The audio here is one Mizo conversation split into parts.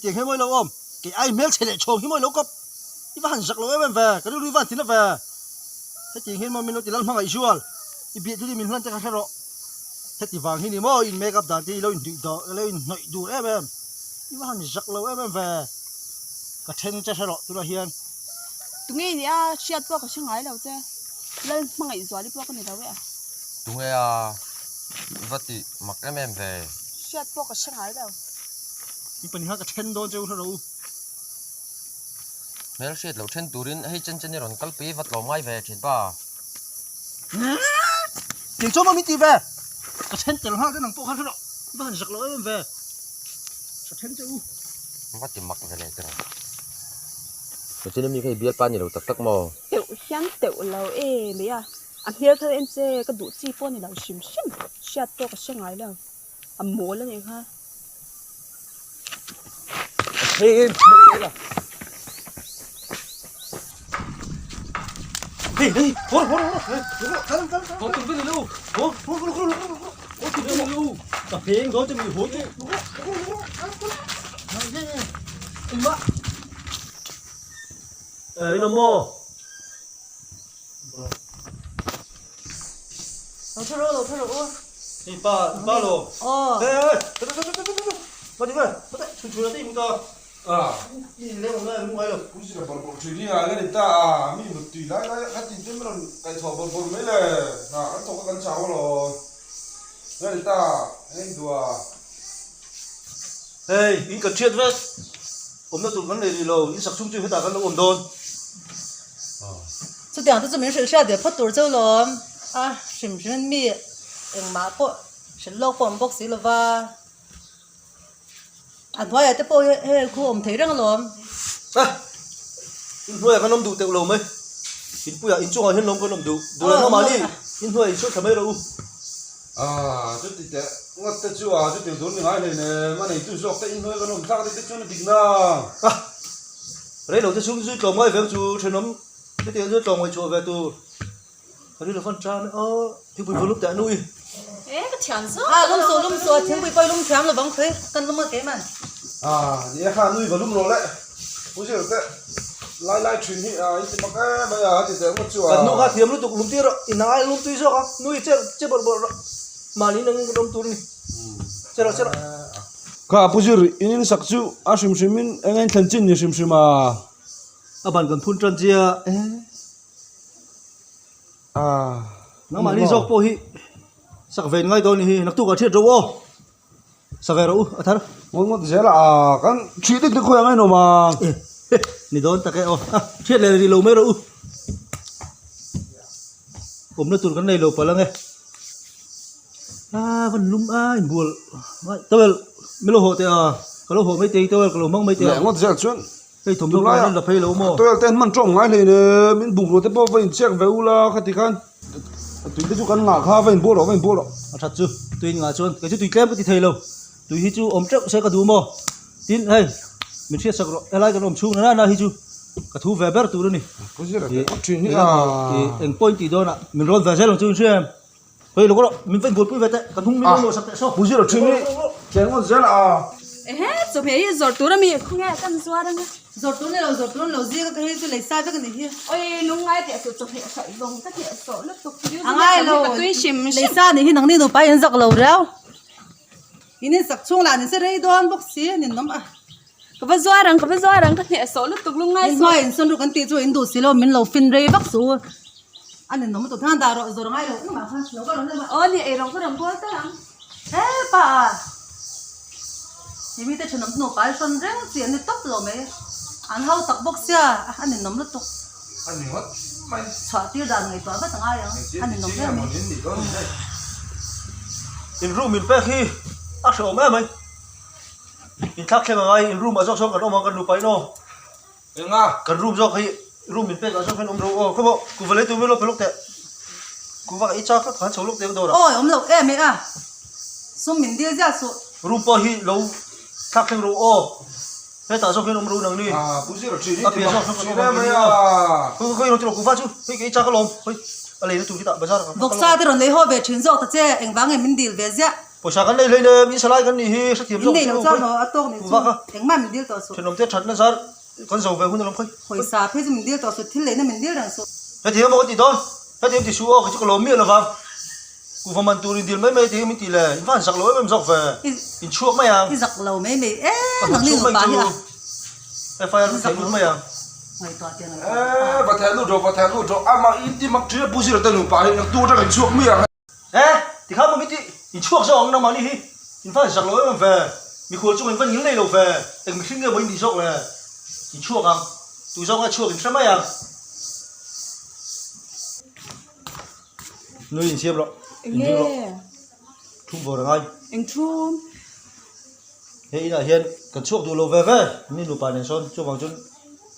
Hetiang hi mawi lo awm, kei ai hmel chhe leh chhawng hi mawi lo kawp. I va han zak lo em em ve, ka rilru i va han tina ve. Hetiang hian maw min lo ti lal hmangaih zual, i biah chu min hlan te kha hre rawh. Heti vang hi ni maw in make up dan te i lo inhnawih daw, i lo inhnawih dur em em. I va han zak lo em em ve, ka then che hre rawh tunah hian. Tunge i nia, hriat pawh ka hre ngai lo che. Lal hmangaih zual i pawh ka ni lo e a. Tunge a, i va ti mak em em ve. Hriat pawh ka hre ngai lo. I pahnih kha ka then dawn che u hre rawh u. Hmel hriat loh then turin hei chen chen i rawn kalpui va tlawm ngai ve thin pa. Kei chuan maw min ti ve? Ka then tel nghal te nang pawh kha hre rawh. I va han zak lo em em ve. Ka then che u. Va ti mak ve leh tiraw. Machine ami kha i bialpa ni lo tak tak maw? Teuh hian teuh lo e mai a. A hmel kha en che ka duh chi pawh ni lo hrim hrim. Hriat pawh ka hre ngai lo. A mawl a nih kha. Lo tha rawh, lo tha rawh u. Ni pa, ni pa lo. Aw. Hey, hey, hey, hey, hey, hey, hey, ma ti ve, ma te, chun chun te mu ta. Ah. Ni le mo na mu ngai lo. Pu zira bawrh bawrh thin hi a nge ni ta a, mi mut tui lai lai kha tin te min rawn kaihthawh bawrh bawrh mai le. Hna kan thawk a kan chau alawm. Nge ni ta, heng dua. Hey, in kan thiat vek. Awmna tur kan nei rih lo, in sak chhung chu hetah kan lo awm dawn. Chutiang te chu min hrilh hriat ve phawt tur cheu lawm a, hrim hrimin mi engmah pawh hrilh lawk pawh awm bawk si lova, a hnuaiah te pawh hei khu awm thei reng alawm. A, in hnuaiah kan awm duh teuh lo mai, inpuiah inchungah hian lawm kan awm duh, duh leh mahni in hnuaiah inchhuah thla mai rawh u. A, chuti teh ngawt te chu a, chuti tur ni ngai hlei nem, a neitu zawk te inhnuai kan awm thlak te chuan a dik na. A, rei lo te chhung chu tlawm ngai veng chu thenawm hetiang chu tlawm ngaihchhuah ve tur ka ri lo fan tan e aw, thingpui va lum teh a nui. E, ka thian zawk A, lum suh lum suh a, thingpui pawh i lum thiam lovang khawi, kan lum a kei man. A, ni e kha nui va lum rawh le, pu zir te lai lai thin hi a in ti mak em mai a, ti teh ngawt chu a. Kan nu kha thiam lutuk lum tir rawh, i nai lum tui zawk a, nui che che bawrh bawrh rawh, mahni nang in awm tur a ni, che rawh che rawh. Kha pu zir, in in sak chu a hrim hrim in eng a in thlen chin ni hrim hrim a. A ban kan phun tan chia e. A. Nangmahni zawk pawh hi sak ve ngai dawn ni hi, naktuk ah thiat rawh u aw. Sa ve rawh u, a thar. Ngawt ngawt zel a, kan thih dik dik khawi ang a inawm a. Ni dawn tak e aw, a thiat leh rih lo mai rawh u. Awmna tur kan nei lo palh ang e. A van lum a inbual ngai towel min lo hawh teh a, ka lo hawh mai teh towel ka lo hmang mai teh a. Leh ngawt zel chuan. Hei thawmhnaw kan rawn la phei lo maw? Towel te an hman tawng ngai hlei nen min bungrua te pawh va inchek ve ula khati khan tui te chu kan ngah kha va inbual rawh va inbual rawh. A that chu tui ngah chuan kei chu tui tlem ka ti thei lo tui hi chu awm teuh se ka duh maw tin hei min hriat sak rawh helai kan awm chhung nana na hi chu ka thu ve ber tur a ni. Eng pawh in tih dawnah min rawn ve zel ang chu in hria em? Hei lo rawh, min va inbualpui ve teh, kan hnung min lo sak teh saw. Pu zira thin hi tleng ngawt zel a. Ehe, chawhmeh hi zawrh tur a mi, khawnge kan zuar anga. Zawrh tur ni lo, zawrh tur an lo zing a, ka hei chu lei sai vek a nih hi. Oi, lungngai teh suh chawhmeh hralh zawng ka hneh sawh lutuk. A ngai lo, lei sa nih hi nangni nupa in zak lo riau. In in sak chhung lah ni se rei dawn bawk si a ninawm a. Ka va zuar ang, ka va zuar ang, ka hneh sawh lutuk lungngai suh. In hnuai in sawn ru kan tih chu in duh si lo, min lo fin rei vak suh u. A ninawm lutuk thang dah rawh, zawr ngai lo engmah kha lo ka rawn en a. Aw ni, eirawng ka rawn bual tal ang. He pa a, hemi te thenawm nupa hi hrawn reng chi an ni tawp lo mai. An hau tak bawk sia, a ninawm lutuk. A ni ngawt mai. Chhuah tir dan ngaihtuah vat a ngai ang, a ninawm hle mai. In room in pek hi a hrehawm em mai. In thlak thleng angai in room ah zawk sawn kan awm ang kan nupa in aw. Enga? Kan room zawk hi room in pek ah zawk hian awm ro aw khawmaw kuva lei tur min lo pe lawk teh. Kuva ka i chak tlat khan chho lawk teh ang dawrah. Awi awm loh em e a sum min dil ziah suh. Room pawh hi lo thlak thleng ro aw hetah zawk hian awm ro nang ni. Ah pu zira thin A pian zawk sawn kan awm ang ni aw. Khawi khawi rawn ti rawh kuva chu hei ka i chak alawm hei a leina tur khi tah bazar ah kan Vawksa te rawn lei haw ve thin zawk ta che engvang nge min dil ve ziah. Pawisa kan nei hlei nem, in salai kan nih hi hrethiam zawk In nei lo chuan maw a tawk nih chu engmah min dil tawh suh. Thenawm te thatna zar kan zo ve hun alawm khawi. Pawisa phei chu min dil tawh suh, thil leina min dil reng suh. Hetiang emaw ka ti dawn, hetiang ti suh aw kei chu ka lawm miah lovang. Kuhva man tur in dil mai mai tih hi min ti le, in va han zak lo em em zawk ve, in chhuak mai ang. I zak lo mai mai e, Ka nangni chhuak mai nupa hi chu a. FIR ka thei lut mai ang. Ngaihtuah te ngaihtuah. E va theh lut rawh, va theh lut rawh, amah in ti mak ṭi a pu zira te nupa hi naktu atang in chhuak mai ang. E tikhan maw min ti, in chhuak zawk ang nangmahni hi, in va han zak lo em em ve, mikhual chunga in va ngil nei lo ve, eng mihring nge maw in nih zawk le, in chhuak ang, tu zawk nge chhuak in hre mai ang. Nui insiam rawh, inring rawh, thum vawr a ngai. Eng thum? He inah hian kan chhuak duh lo ve ve, mi nupa nen sawn chuvang chuan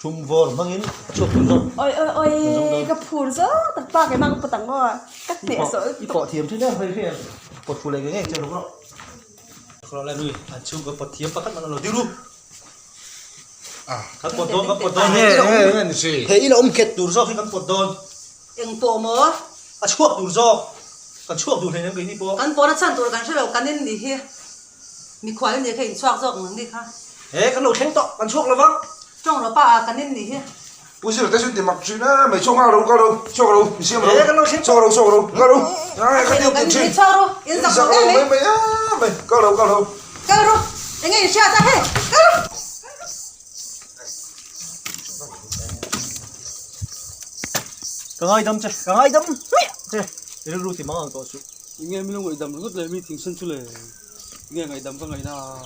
thum vawr hmangin a chhuak duh zawk. Oi oi oi, ka phur zawk tak pa keimah ka pawt ang aw, ka hneh zawh lutuk. I pawh thiam thin em hei hei pawt fu leh ngei ngei che rawh rawh. Rawh le nui, an chhungkaw pawt thiam pakhat man a lo ding ru. Kan pawt dawn, kan pawt dawn. He ila awm nghet tur zawk hi kan pawt dawn. Eng pawh maw? A chhuak tur zawk. Kan chhuak duh hleinem keini pawh. Kan pawhna chhan tur kan hre lo, kan in nih hi. Mikhual in nih kha in chhuak zawk ang ni kha. He, kan lo thleng tawh, kan chhuak lo vang. Tawng lo pa ah kan in nih hi. Pu Zira te chu ti mak thin e, mai chhuak nghal ro, kal ro, chhuak ro, in siam ro. He, kan lo thleng tawh. Chhuak ro, chhuak ro, kal ro. Ai, ka ti thin. In chhuak ro, in zak lo em mai. Mai mai, kal ro, kal ro. Kal ro, enge in hriat a hei, kal ro. Ka ngaidam che, ka ngaidam hmiah che, i rilru ti mang ang tawh suh. Enge mi lo ngaihdam ringawt le mi thingsen chu le, enge ngaihdam ka ngaihna a.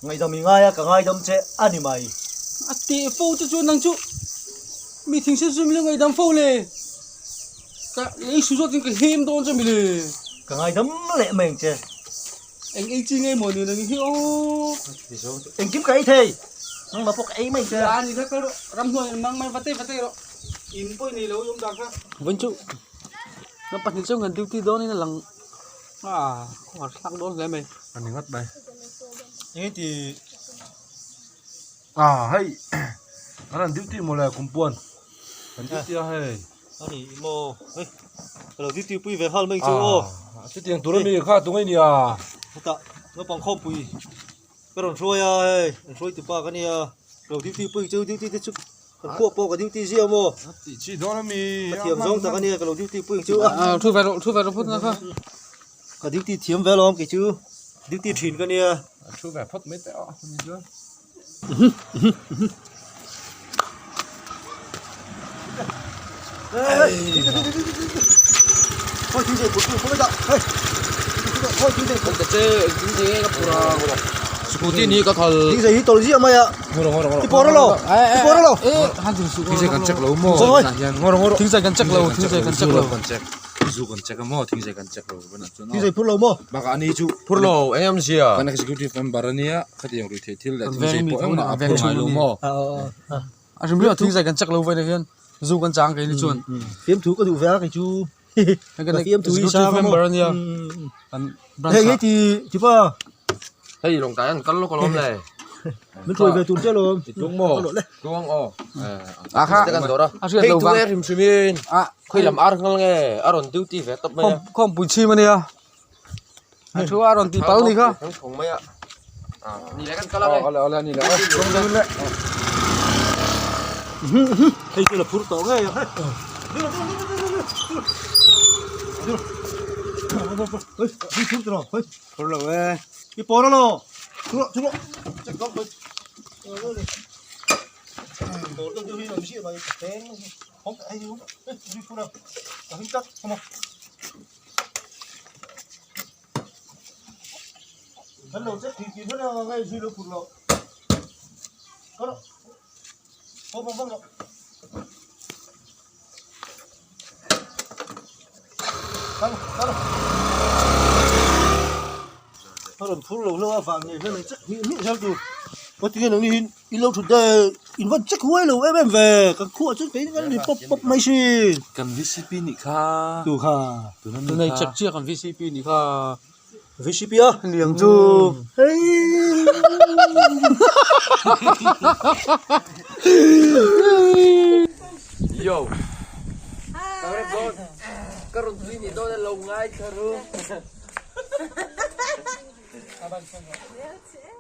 Ngaihdam i ngai a, ka ngaidam che a ni mai. A teh fo che chuan nang chu mi thingsen chu mi lo ngaihdam fo le, ka lei su zawt in ka hem dawn che mi le. Ka ngaidam leh mai ang che. Eng ei chi ngei maw ni nang hi aw. Engkim ka ei thei. Nangmah pawh ka ei mai che. A ni kha kal rawh. Ramhnuai an mang mai va tei va tei rawh. In pawh i nei lo i awm dan kha. Vawiin chu ram pahnih chuan kan duty dawn in a lang a kawng a thlak dawn hle mai. A ni ngawt mai. Eng ti. A hei an han duty maw le kumpuan kan duty a hei. A ni maw hei ka lo duty pui ve nghal mai chu aw. Chutiang tur ami kha tunge nia. Hetah naupang khawmpui ka rawn hruai a hei an hruai tupa ka nia ka lo duty pui chu duty te chu kan khuah pawh ka duty zia maw. Tih chi dawn ami. Ka thiam zawng tak a nia ka lo duty pui chu a. Thu ve rawh thu ve rawh phawt na kha. Ka duty thiam ve alawm kei chu duty thin ka nia. Thu ve phawt mai teh aw ni chuan. Scooty ni ka khal Thingzei hi tawlh ziah mai a i pawr a lo i pawr a lo Thingzei kan check lo maw Thingzei kan check lo thingzei kan check lo Zu kan check a maw thingzei kan check lo Thingzei phur lo maw Bakah ani chu phur lo eng em zia kan executive member ania khatiang rui theih thil leh thingzei pawh engmah a phur ngai lo maw A hrim hrim a thingzei kan check lo vawiin ah hian zu kan chang kei ni chuan Fiamthu ka duh ve a kei chu Kan executive member ania kan branch Hei hei ti ti pa Hei lawng tai an kal lawk alawm le Min hruai ve tur che alawm Ti tlung maw Tluang aw A kha kan dawr a a hriat Hei lo vang tunge hrim hrim in khawi lam ar nghal nge a rawn duty ve tawp mai a Khawmpui chhim ania a thu a rawn tih pal ni kha Thang thawng mai a ni le kan kal ang e Awle awle ni le Hei chu la phur tawh ngei ang hei phur tawh hei Phur lo e I pawr alo chu rawh chu rawh check dawk hei Pawr deuh deuh hi awm ziah mai teng hawng hei hei zui phur a ka hlim tak awm a Kan lo check thih thih hman a ngai zui lo phur lo Kal rawh haw vang vang rawh. Kal kal A rawn phur lo hlauh a vang ngei hle mai check hnih hnih zel tur Aw tinge nang ni hi i lo thut daih in van check huai lo em em ve kan khuah chuan kei kan ri pawp pawp mai sin Kan VCP nih kha tu kha Tunei check chiah kan VCP nih kha VCP a liang chu hei Yo Ka rawn tui ni dawn a lo ngai thla ru. Bye bye.